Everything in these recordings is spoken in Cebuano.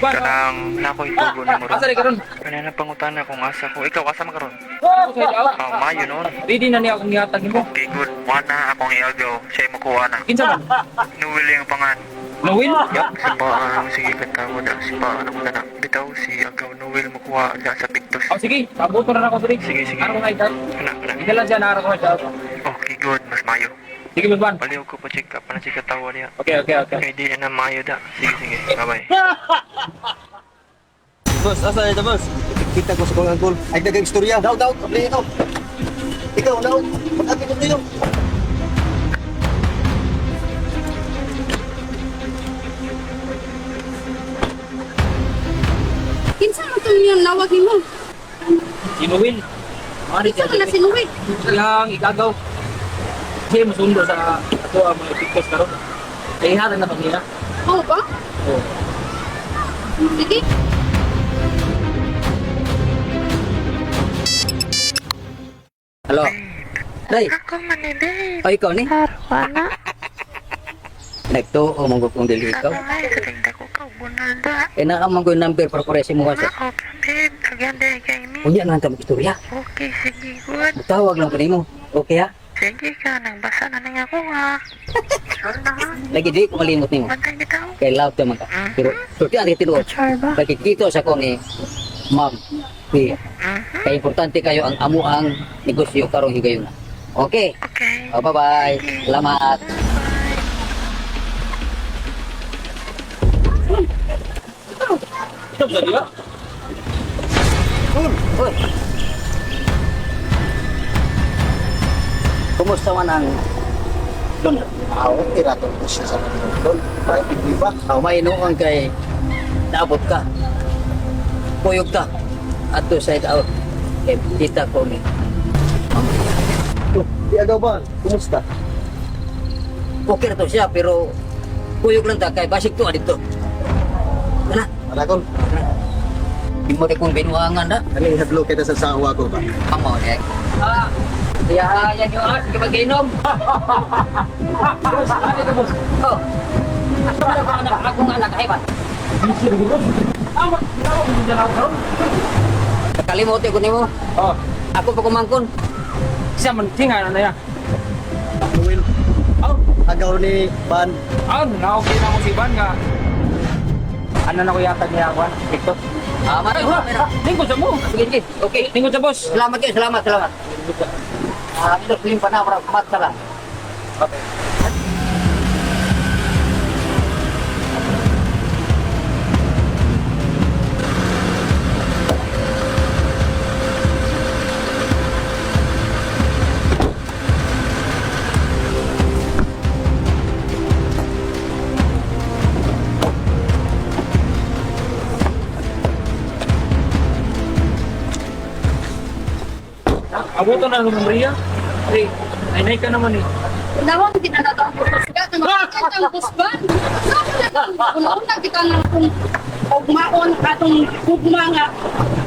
Ban, Kanang nakoy tugo nimo ron. asa rin karon? Kanang pangutana kung asa ko. Ikaw asa man karon? Ako sa out. Oh, mayo noon. Ready na niya akong gihatag nimo. Okay, good. Wana akong iagaw. Siya makuha na. Kinsa man? Nuwil yung pangan. Noel? Yup, sa paan sige katawa na. Si paan mo na. Bitaw si Agaw Noel makuha dyan sa Pictos. Oh, sige, abot na ako diri. Sige, sige. Araw ko hideout. Kana, kana. Hindi lang siya na araw ko hideout. Okay, good. Mas mayo. Sige, boss Ban. Baliw ko pa check up. Pana si katawa niya. Okay. Kay di na mayo da. Sige, sige. Bye-bye. Boss, asa ito, boss? Kita ko sa kong angkol. Ay, dagang istorya. Daw, daw, kapli ito. Ikaw, daw. Pag-apit ko dito. Kinsa man tong niyang nawag nimo? Si Noel. Mari Kinsa man na si Noel? Lang ikagaw. Siya musundo sa ato ang mga Pictos karon. Kay hatag na pamilya. Oo ba? Oh. Sige. Hello. Day. Ako man ni Dave. O ikaw ni? Arwana. Nagtuo mong kung dili ikaw. Ay, sa tingda ko ka. Bunal da. Eh naa man ko yung number para parehas mo sa. Ako, babe. Agyan day kay mi. Unya na ang istorya. Okay, sige, good. Tawag lang ko nimo. Okay ha? Sige ka, nagbasa na niya ako ha. Sure na ha. Lagi di ko malimot nimo. Bantay bitaw. Kay love ta man ka. Pero sulti ang tinuod. Sure ba? Lagi dito sa ko ni Ma'am Pia. Kay importante kayo ang amo ang negosyo karong higayon. Okay. Okay. Oh, bye-bye. Salamat. Ito ba diba? Uy. Kumusta man ang Don? Ako, tiraton ko siya sa mga doon. Para pigbiba. Aw may noon kay naabot ka. Kuyog ka. Ato side out. Kay kita ko ni. Oh, di agaw ba? Kumusta? Okay na to siya pero kuyog lang ta kay basig to dito. Kana, Malakon. di mo kong binuangan na. Ano yung hadlo kita sa sawa ko ba? Amo ni. Ah, Ya, yan yung art kay inom. Boss, ano ito boss? Oh. Ako anak, akong anak ay ba? Ah, nawag mo dyan ako karon. Kalimot ko nimo. Oh, Ako pa kumangkon. siya man singa na niya. Noel, Oh, agaw ni Ban. ah, na-okay na ako si Ban nga. Ano na ko yata niya ako, Pictos. Ah, mara. Lingkod sa mo. Sige, sige. Okay. Lingkod sa boss. Salamat kayo, salamat, salamat. Ah, ito slim pa na para mat lang. Okay. Abuto na ng Maria. Ay, ay, ka naman eh. Dahon kita na to ang kusga. Ang kusban. Una-una kita na kung ugmaon atong gugma nga.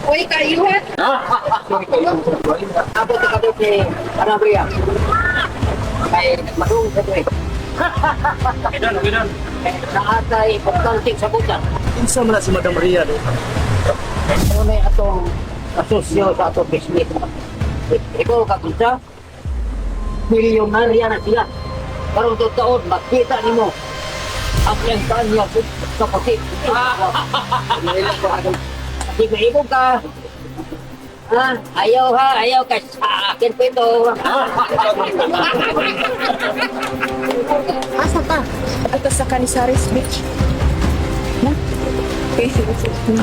Uy, kayo eh. Abot ka kabot ni Ana Bria. Kay nagmadung sa tuig. Okay doon, okay doon. Sa atay importante sa butan. Insa man na si Madam Maria do? Ano na atong asosyo sa atong business. Ikaw kagunsa, milyonarya na siya. Karong taon, makita nimo ang iyang kanya sa puti. Sige, ibog ka. Ha? Ayaw ha, ayaw ka sa akin po ito. Asa ta? Ato sa Canizares Beach. Na? Okay, sige, sige.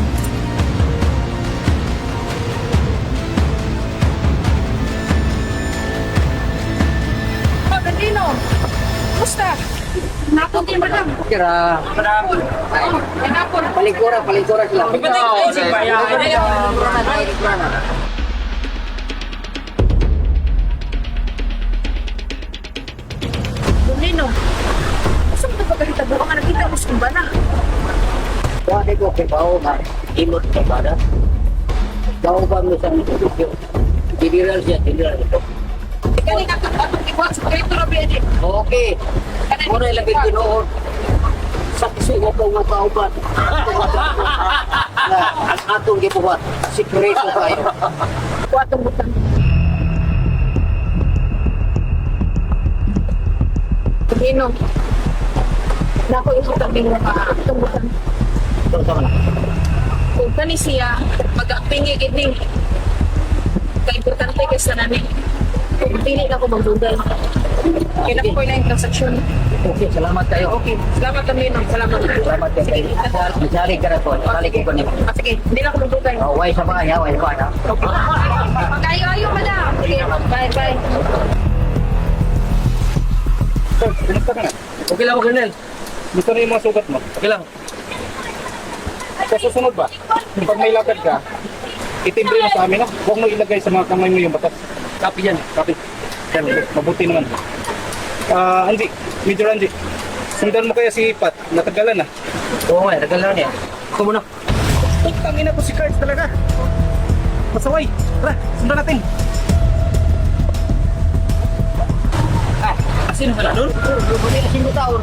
Oh, Dandino! Kumusta? Napon din madam. Kira, Madam. Oh, napon. paligura, paligura sila. Ay, si Baya. Paligura na. Dandino! Asa mo ito pagkahitabo? Ang nakita mo sa kumbana. Wala ko kay bao nga imot kay bada. Bao ba mo sa negosyo? General siya, general ito. Kani nga atong ibuhat sa kreto ra biya di. Okay. Muna ilabing tinuod. Saksi nga ko nga kauban. Nga ang atong gibuhat, sikreto kayo. Kuha itong butang. Pagino. Nako yung tabi mo pa. Itong butang. Ito sama na. Kung kani siya, mag-apingi gini. Kay importante kay sa nani. Kung pili na ko magdugay. Kaya na ko na yung transaksyon. Okay, salamat kayo. Okay. Salamat kami, no. Salamat. Salamat kayo. Sige. Misali ka na po. Misali ko ni. Ah, sige, hindi na ako magdugay. Oh, way sa bahay, ha? Way sa bahay, ha? Okay. Pag-ayo-ayo, madam. Sige, bye, bye. Sir, kumusta ka na? Okay lang ako, Colonel. Gusto na yung mga sugat mo. Okay lang. Sa susunod ba, pag may lakad ka, itimbre mo sa amin, ha? Huwag mo ilagay sa mga kamay mo yung batas. Copy yan. Copy. Yan, mabuti naman. Ah, Andy, Major Andy, sundan mo kaya si Pat, natagalan na. Oo nga, tagal lang niya. Ako muna. Putang ina ko si Cards talaga. Pasaway, tara, sundan natin. Ah, asin na nun? Lubuli asin ko taon.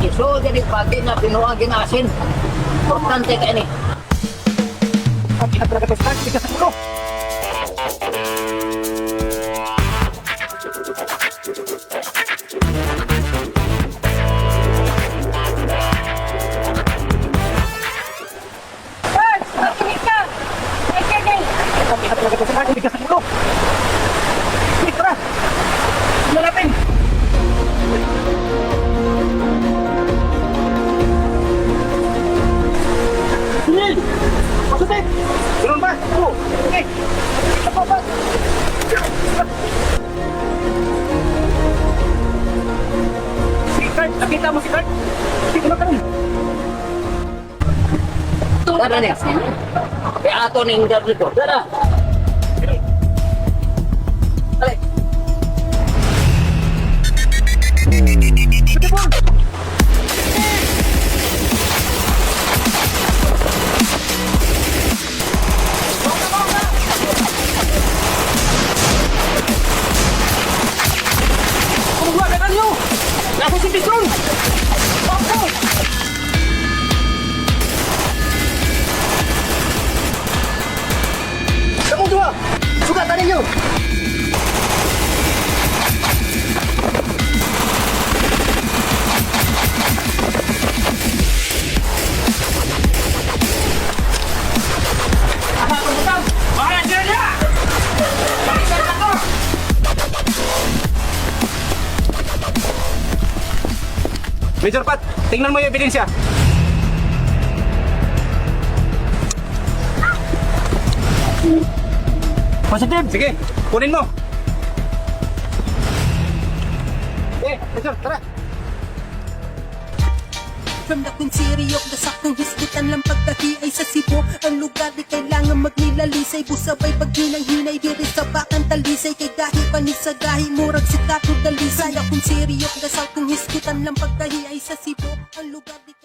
Iso gani pagi na binuang ginasin. Importante ka ini. Pati na talaga to si Cards, tigas ang ulo. Birds, makinig ka. Ay, kay, Pati na talaga to si Cards, tigas ang ulo. Sige, tara. Sundan natin. Sunil! Pasutin! Ganun ba? Oo. Okay. Ito pa. Si Kurt, nakita mo si Kurt? Sige, ka rin. Tara ni. Kaya ato ning dito. Tara. Alay. Kumuha ka niyo! Nasa si Bison! Bakit? Kamong duha! Sugatan ninyo! Major Pat, tingnan mo yung ebidensya. Positive! Sige, kunin mo! Eh, Major, tara! From the City of the saktong hisgutan lang pagdahi ay sa Cebu. Ang lugar di kailangan magnilalisay. Busabay pag hinay diri sa bakang talisay. Kay gahi panis sa gahi murag si Kato Dalisay. From the City of the saktong hisgutan lang pagdahi ay sa Cebu. Ang lugar di